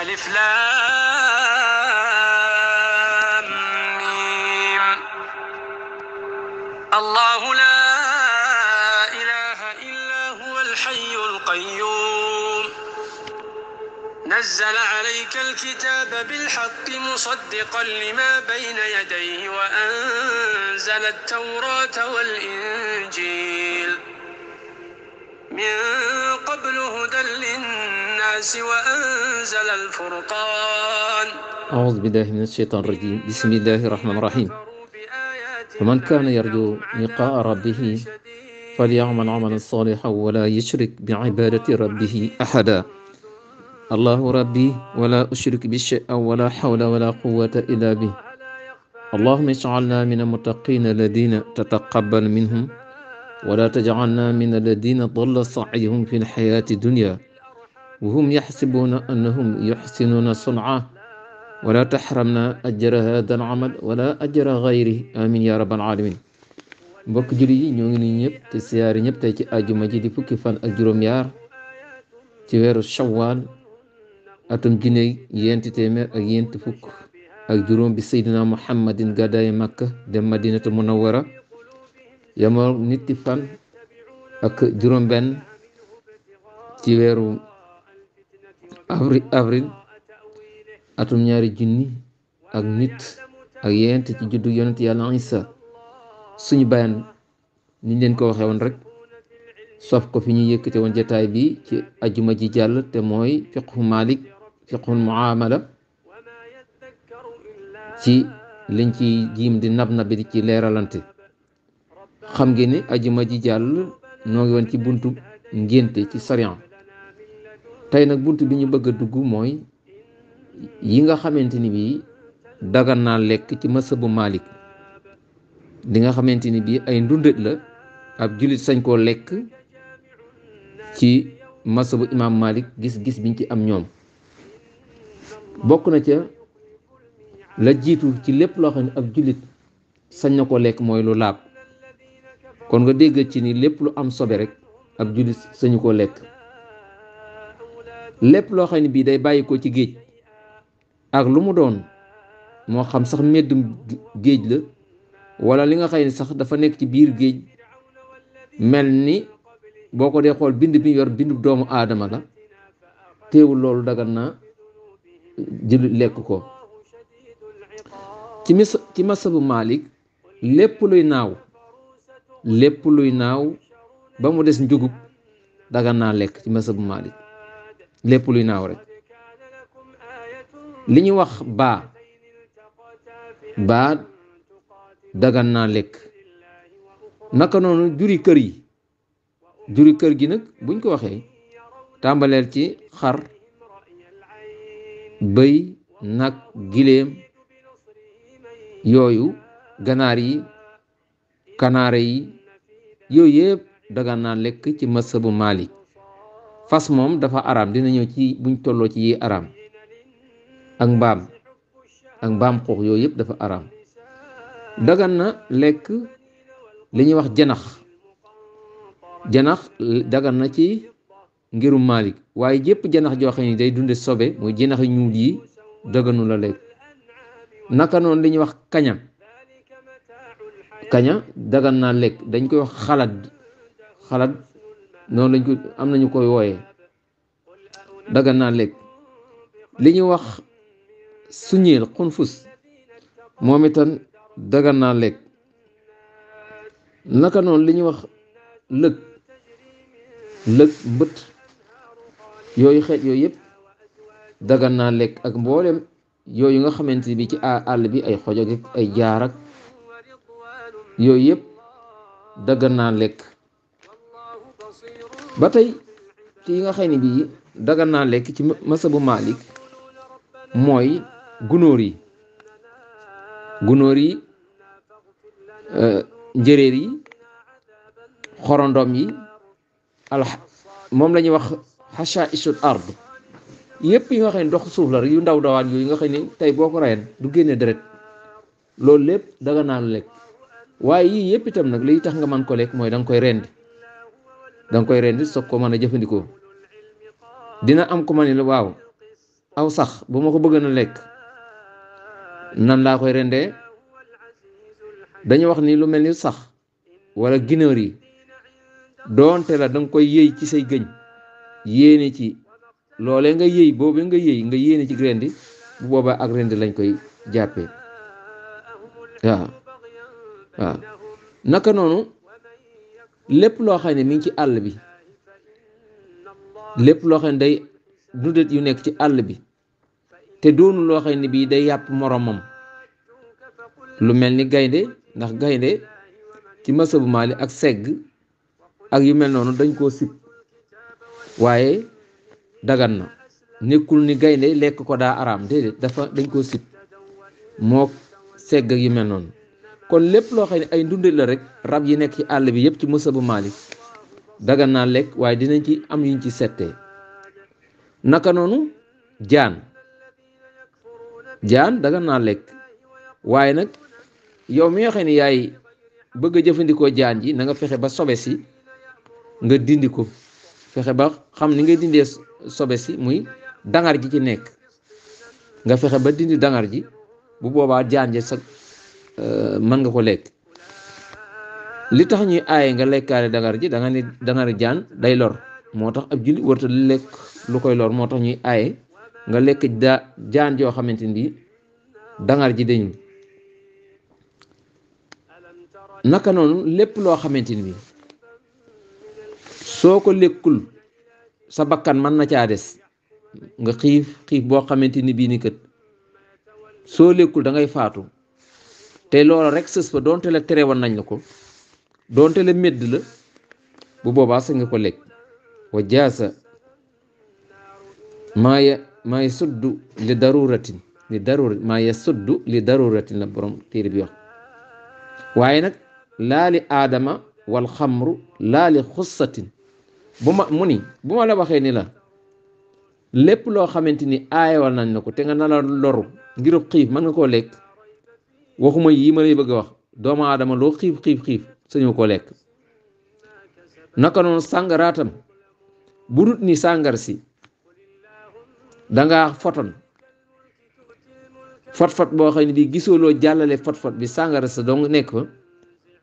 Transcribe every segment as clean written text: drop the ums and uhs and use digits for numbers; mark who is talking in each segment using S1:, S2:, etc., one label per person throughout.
S1: ألف لام ميم الله لا إله إلا هو الحي القيوم نزل عليك الكتاب بالحق مصدقا لما بين يديه وأنزل التوراة والإنجيل من قبل هدى للناس وأنزل الفرقان
S2: أعوذ بالله من الشيطان الرجيم بسم الله الرحمن الرحيم فمن كان يرجو لقاء ربه فليعمل عملا صالحا ولا يشرك بعبادة ربه أحدا الله ربي ولا أشرك بشيء ولا حول ولا قوة إلا به اللهم اجعلنا من المتقين الذين تتقبل منهم ولا تجعلنا من الذين ضل سعيهم في الحياة الدنيا وهم يحسبون أنهم يحسنون صنعا ولا تحرمنا أجر هذا العمل ولا أجر غيره آمين يا رب العالمين mbokk julli yi ñoo ngi nuyu ñëpp te siyaare ñëpp tey ci àjjuma ji di fukki fan ak juróom-ñaar ci weeru Shawwal atum junne yenti téeméer ak yenti fukk ak juróom bi Seydina Muhammadin gàddaay Makka dem Madinatu Munawwara yamoo nitti fan ak juróom-benn ci weeru avril atum ñaari junni ak nit ak yent ci juddu yonent yàlla Isa suñu bayan niñ leen ko waxee woon rek sof ko fi ñu yëkkate woon jotaay bi ci ajuma ji jàll te mooy fiqhu Malik fiqhul muamala ci liñ ci jiim di nab bi di ci leeralante xam ngeen ni ajuma ji jàll noo ngi woon ci buntu ngénte ci sariyan tey nag buntu bi ñu bëgg a dugg mooy yi nga xamante ni bii dagan naa lekk ci masabu Malik li nga xamante ni bii ay ndundat la ab jullit sañ koo lekk ci masabu imam Malik gis-gis biñ ci am ñoom bokk na ca la jiitu ci lépp loo xam ne ab jullit sañ na ko lekk mooy lu laab kon nga dégg ci ni lépp lu am sobe rek ab jullit sañu koo lekk lépp loo xam ne bii day bàyyi ko ci géej ak lu mu doon moo xam sax meddum géej la wala li nga xam ne sax dafa nekk ci biir géej mel ni boo ko dee xool bind bi yor bindu doomu aadama la teewul loolu dagan na jullit lekk ko ci masabu Malik lépp luy naaw ba mu des njugub dagan naa lekk ci masabu Malik lépp luy naaw rek li ñuy wax baa dagan naa lekk naka noonu juri kër gi nag buñ ko waxee tàmbaleel ci xar bëy nag giléem yooyu ganaar yi kanaare yi yooyu yëpp dagan naa lekk ci masabu Malik fas moom dafa araam dina ñëw ci buñ tolloo ci yi araam ak mbaam xuux yooyu yëpp dafa araam dagan na lekk li ñuy wax janax dagan na ci ngirum Malik waaye jépp janax joo xam ne day dunde sobe muy janax yu ñuul yi daganu la lekk naka noonu li ñuy wax kaña dagan naa lekk dañ koy wax xalat noonu lañ ko am nañu koy wooyee dagan naa lekk li ñuy wax suñeel xunfus moom itam dagan naa lekk naka noonu li ñuy wax lëg mbët yooyu xeet yooyu yëpp dagan naa lekk ak mboolem yooyu nga xamante bi ci àll bi ay xoj ak ay jaar ak yooyu yëpp dagan naa lekk ba tey ci yi nga xam ne bii dagan naa lekk ci masabu Malik mooy gunóor yi njëréer yi xorondom yi moom la ñuy wax hashaishul ard yëpp yi nga xam ne dox suuf la rek yu ndaw dawaan yooyu nga xam ne tey boo ko rayen du génne deret loolu lépp dagan naa lekk waaye yii yëpp itam nag liy tax nga mën ko lekk mooy da nga koy rendi soog ko mën a jëfandikoo dina am ko ma ne la waaw aw sax bu ma ko bëgg na lekk nan laa koy rendee dañu wax ni lu mel ni sax wala ginóor yi doonte la danga koy yëy ci say gëñ yéene ci loolee nga yëy boobu nga yëy nga yéene ci rendi bu boobaa ak rendi lañ koy jàppee waaw naka noonu lépp loo xam ne mi ngi ci àll bi lépp loo xam ne day dundat yu nekk ci àll bi te doonu loo xam ne bii day yàpp moromam lu mel ni gaynde ndax gaynde ci masabu Maali ak segg ak yu mel noonu dañ koo sib waaye dagan na nekkul ni gaynde lekk ko daa araam déedéet dañ koo sib moo segg ak yu mel noonu kon lépp loo xam ne ay ndundat la rek rab yi nekk ci àll bi yëpp ci masabu Maali dagan naa lekk waaye dinañ ci am yuñ ci settee naka noonu jaan dagan naa lekk waaye nag yow mi nga xam ne yaay bëgg a jëfandikoo jaan ji na nga fexe ba sobe si nga dindi ko fexe ba xam ni ngay dindee sobe si muy dangar ji ci nekk nga fexe ba dindi dangar ji bu boobaa jaan ji sax mën nga ko lekk li tax ñuy aaye nga lekkaale dangar ji da nga ni dangar jaan day lor moo tax ab julli warta lekk lu koy lor moo tax ñuy aaye nga lekk jaan joo xamante ni dangar ji dañu naka noonu lépp loo xamante ni soo ko lekkul sa bakkan mën na caa des nga xiif boo xamante ni bii ni kët soo lekkul da ngay faatu te loola rek sës fa doonte la tere woon nañ la ko doonte la medd la bu boobaa sa nga ko lekk wa jaasa maa yasuddu li daruratin maa yasuddu li daruratin la borom téere bi wax waaye nag laali aadama wal xamru laali xussatin bu ma la waxee ni la lépp loo xamante ni aayewal nañ la ko te nga na la loru ngir xiif mën nga koo lekk waxuma yii ma lay bëgg a wax doomu aadama loo xiif sañu ko lekk naka noonu sàngaraatam bu dut ni sàngar si danga foton fot boo xam ne bi gisooloo jàllale fot bi sàngara sa dong nekk fa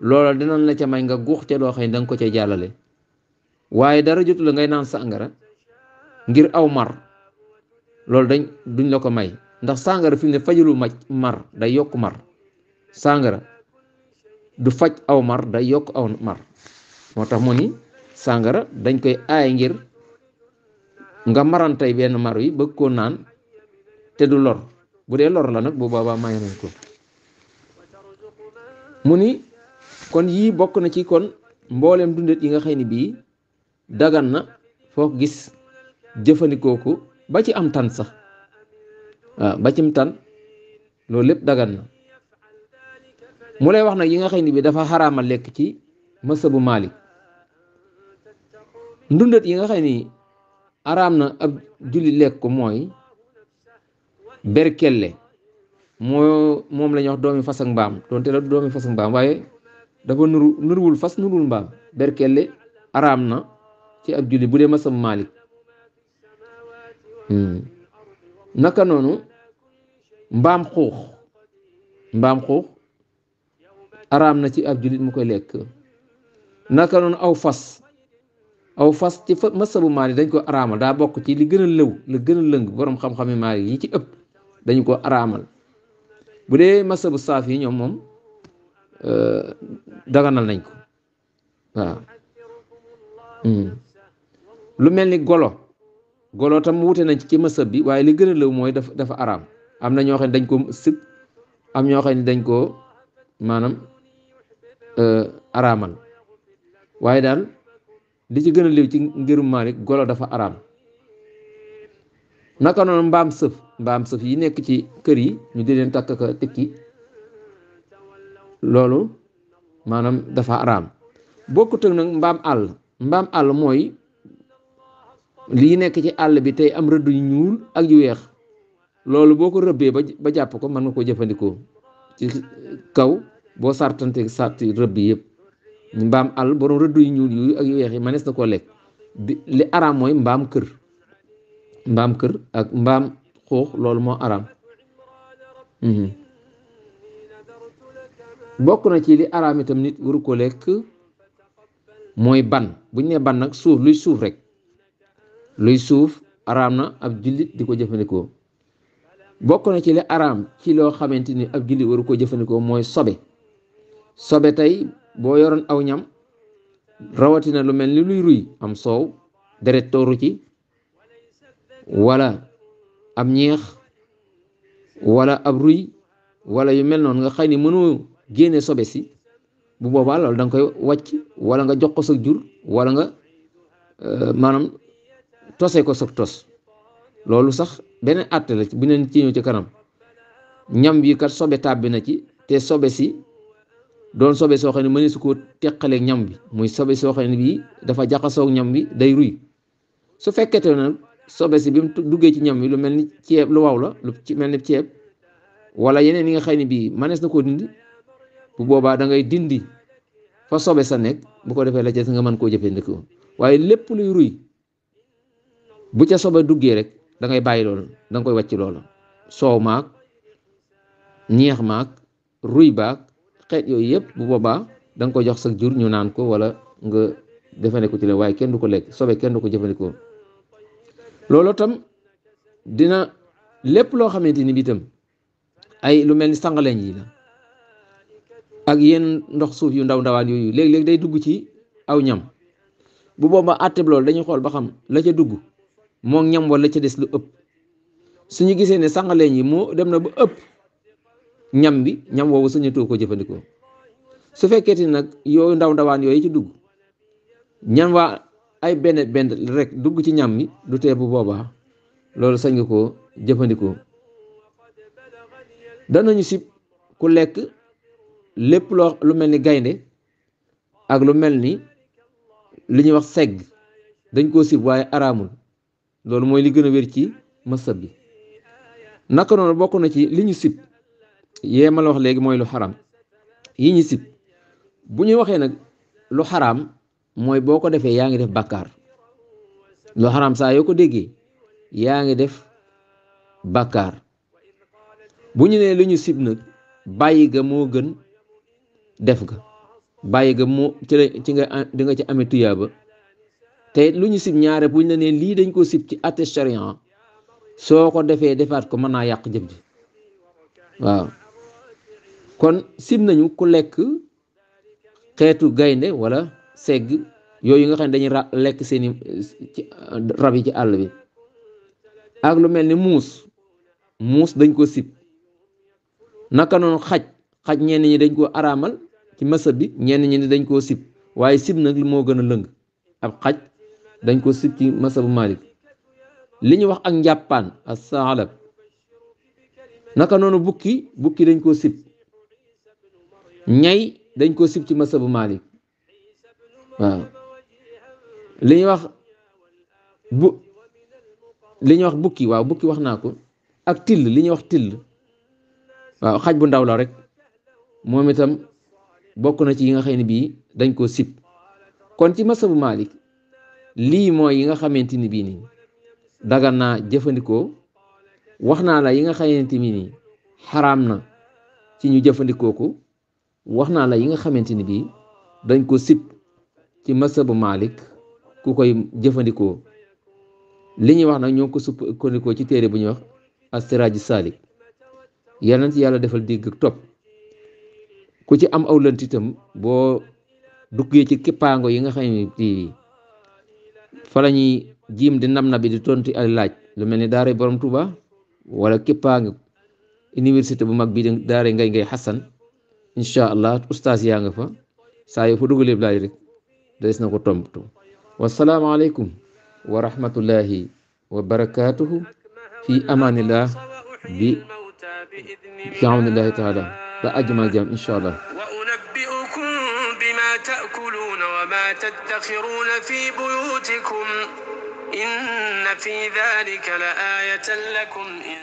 S2: loola dinañ la ca may nga guux ca loo xam ne danga ko ca jàllale waaye dara jotu la ngay naan sàngara ngir aw mar loolu duñ la ko may ndax sàngara fi mu ne fajalu mar day yokk mar sàngara du faj aw mar day yokk aw mar moo tax mu ni sàngara dañ koy aay ngir nga marantay benn mar yi bëgg koo naan te du lor bu dee lor la nag bu boobaa may nañ ko mu ni kon yii bokk na ci kon mboolem dundat yi nga xëy ni bii dagan na foo gis jëfandikoo ko ba ci am tan sax waaw ba ci am tan loolu lépp dagan na mu lay wax nag yi nga xëy ni bii dafa xaraama lekk ci masabu Maalik ndundat yi nga xëy ni araam na ab julli lekk ko mooy berkelle moom la ñuy wax doomi fas ak mbaam doonte la doomi fas ak mbaam waaye dafa nuruwul fas nuruwul mbaam berkelle araam na ci ab julli bu dee masabu Maalik naka noonu mbaam xuux araam na ci ab jullit mu koy lekk naka noonu aw fas ci masabu Maalik dañ ko araamal daa bokk ci li gën a lëng borom xam-xami Maalik yi ci ëpp dañu ko araamal bu dee masabu Saafi ñoom moom daganal nañ ko waaw lu mel ni golo tam wute nañ ci masab bi waaye li gën a lëw mooy dafa araam am na ñoo xam ne dañ ko sib am ñoo xam ne dañ ko maanaam araamal waaye daal li ci gën a liw ci ngirum Maalik golo dafa araam naka noonu mbaam sëf yi nekk ci kër yi ñu di leen takk ka tikki loolu maanaam dafa araam bokkut ak nag mbaam àll mooy lii nekk ci àll bi tey am rëdd yu ñuul ak yu weex loolu boo ko rëbbee ba jàpp ko mën nga ko jëfandikoo ci kaw boo sartante sarti rëbb yëpp mbaam àll borom rëdd yu ñuul yu ak yu weex yi manees na koo lekk li araam mooy mbaam kër ak mbaam xuux loolu moo araam. bokk na ci li araam itam nit waru ko lekk mooy ban. buñ ne ban nag suuf luy suuf rek, luy suuf araam na ab jullit di ko jëfandikoo. bokk na ci li araam ci loo xamante ni ab jullit waru ko jëfandikoo mooy sobe. sobe tey boo yoroon aw ñam rawatina lu mel ni luy ruy, am soow deret tooru ci, wala ab ñeex wala ab ruy wala yu mel noonu nga xëy ni mënoo génne sobe si, bu boobaa loolu da nga koy wàcc wala nga jox ko sa jur wala nga maanaam tose ko sa tos. loolu sax beneen àtte la bu neen ci ñëw ci kanam. ñam bi kat sobe tàbbi na ci te sobe si doon sobe soo xam ne mënees su ko teqaleeg ñam bi, muy sobe soo xam ne bii dafa jaxasoog ñam bi day ruy. su fekkete nag sobe si bi mu duggee ci ñam bi lu mel ni ceeb lu waw la, lu ci mel ni ceeb wala yeneen yi nga xam ne bii mënees na koo dindi, bu boobaa da ngay dindi fa sobe sa nekk, bu ko defee la ca nga mën koo jëfandikoo. waaye lépp luy ruy bu ca sobe duggee rek da ngay bàyyi loolu, da nga koy wàcc loolu. soow maag ñeex maag ruy baag xeet yooyu yëpp bu boobaa da nga ko jox sa jur ñu naan ko wala nga jëfandikoo ci la, waaye kenn du ko lekk. sobe kenn du ko jëfandikoo. loolu tam dina lépp loo xamante ni bi tam ay lu mel ni sangaleñ yi la ak yenn ndox suuf yu ndaw ndawaan yooyu léeg-léeg day dugg ci aw ñam. bu boobaa àtteb loolu dañuy xool ba xam la ca dugg moo ñam wala ca des lu ëpp. suñu gisee ne sangaleñ yi moo dem na ba ëpp ñam bi, ñam woowu suñu too ko jëfandikoo. su fekkee nag yooyu ndaw ndawaan yooyu ci dugg ñam waa ay benn rek dugg ci ñam mi, du tee bu boobaa loolu sañ nga koo jëfandikoo. danañu sib ku lekk lépp lu mel ni gaynde ak lu mel ni li ñuy wax segg, dañ koo sib waaye araamul. loolu mooy li gën a wér ci masab bi. naka noonu bokk na ci li ñu sib yee ma la wax léegi mooy lu xaraam. yi ñu sib bu ñu waxee nag lu xaraam mooy boo ko defee yaa ngi def bàkkaar. lu xaraam saa yoo ko déggee yaa ngi def bàkkaar. bu ñu nee lu ñu sib nag bàyyi ga moo gën def ga. bàyyi ga moo ci nga di nga ci amee tuyaaba. te lu ñu sib ñaare bu ñu la nee lii dañ ko sib ci atte sharia, soo ko defee defaat ko mën naa yàq jëf ji. waaw kon sib nañu ku lekk xeetu gaynde wala segg yooyu nga xam ne dañuy lekk seeni rab yi ci àll bi. ak lu mel ni muus dañ ko sib. naka noonu xaj ñenn ñi dañ koo araamal ci masab bi, ñenn ñi dañ koo sib. waaye sib nag li moo gën a lëng. ab xaj dañ ko sib ci masabu Malik. li ñu wax ak njàppaan as-saalab, naka noonu bukki dañ koo sib. ñay dañ koo sib ci masabu Malik. waaw li ñuy wax bukki, waaw bukki wax naa ko. ak till, li ñuy wax till, waaw xaj bu ndaw la rek, moom itam bokk na ci yi nga xam ne bii dañ koo sib. kon ci masabu Malik lii mooy yi nga xamante ni bii nii dagan naa jëfandikoo. wax naa la yi nga xamante ni nii xaraam na ci ñu jëfandikoo ko. wax naa la yi nga xamante ni bii dañ ko sib ci masabu Malik ku koy jëfandikoo. li ñuy wax nag ñoo ko sukkandikoo ci téere bu ñuy wax as-Siraaj Saalik. yal na ci yàlla defal dégg ak topp. ku ci am aw lënt itam boo duggee ci kippaango yi nga xam ne fa la ñuy jiim di nam na bi di tontu ay laaj, lu mel ni daara borom Tuuba wala kippaango université bu mag bi di daara ngay Xasan, incha allah ustaas yaa nga fa. saa yoo fa dugalee laaj rek des na ko tontu. wasalaamaaleykum wa rahmatullahi wa barakaatuhu. fi amaanillah bi fi awnillahi taala ba ajmal jam incha allah.
S1: وأنبئكم بما تأكلون وما تدخرون في بيوتكم إن في ذلك لآية لكم إن